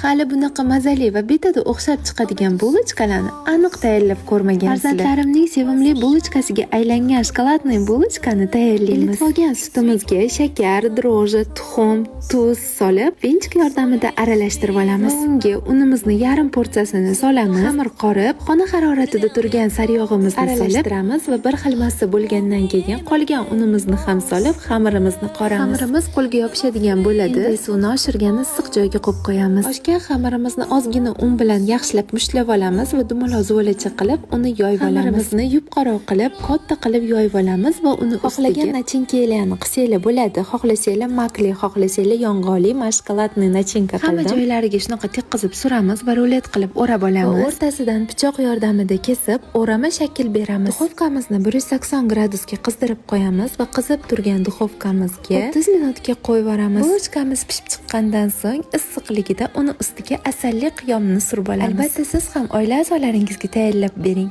Hali bunaqa mazali va bittada o'xshab chiqadigan булочка larni aniq tayyorlab ko'rmagansizlar. Farzandlarimning sevimli булочка siga aylangan шоколадный булочка ni tayyorlaymiz. Ilitib olgan sutimizga shakar, дрожжи, tuxum, tuz solib, венчик yordamida aralashtirib olamiz. Unga unimizni yarim porsiyasini solamiz. Xamir qorib, xona haroratida turgan sariyog'imizni aralashtiramiz va bir xil massa bo'lgandan keyin qolgan unimizni ham solib, xamirimizni qoramiz. Xamirimiz qo'lga yopishadigan bo'ladi. Endi suvni oshirgan issiq joyga qo'yib qo'yamiz. Oshgan xamirimizni ozgina un bilan yaxshilab mushtlab olamiz va dumaloq zuvalacha qilib, uni yoyib olamiz. Xamirimizni yupqaroq qilib, katta qilib yoyib olamiz va uni xohlagan начинка larni qilsanglar bo'ladi. Xohlasanglar makli, xohlasanglar yong'oqli, man шоколадный начинка qildim. Hamma joylariga shunaqa tekkizib suramiz va rulet qilib o'rab olamiz. Va o'rtasidan pichoq yordamida kesib, o'rama shakl beramiz. Духовка mizni 180 gradusga qizdirib qo'yamiz va qizib turgan духовка mizga 30 minutga qo'yib yuboramiz. Булочка miz pishib chiqqandan so'ng issiqligida uni ustiga asalli qiyomni surib olamiz. Albatta, siz ham oila a'zolaringizga tayyorlab bering.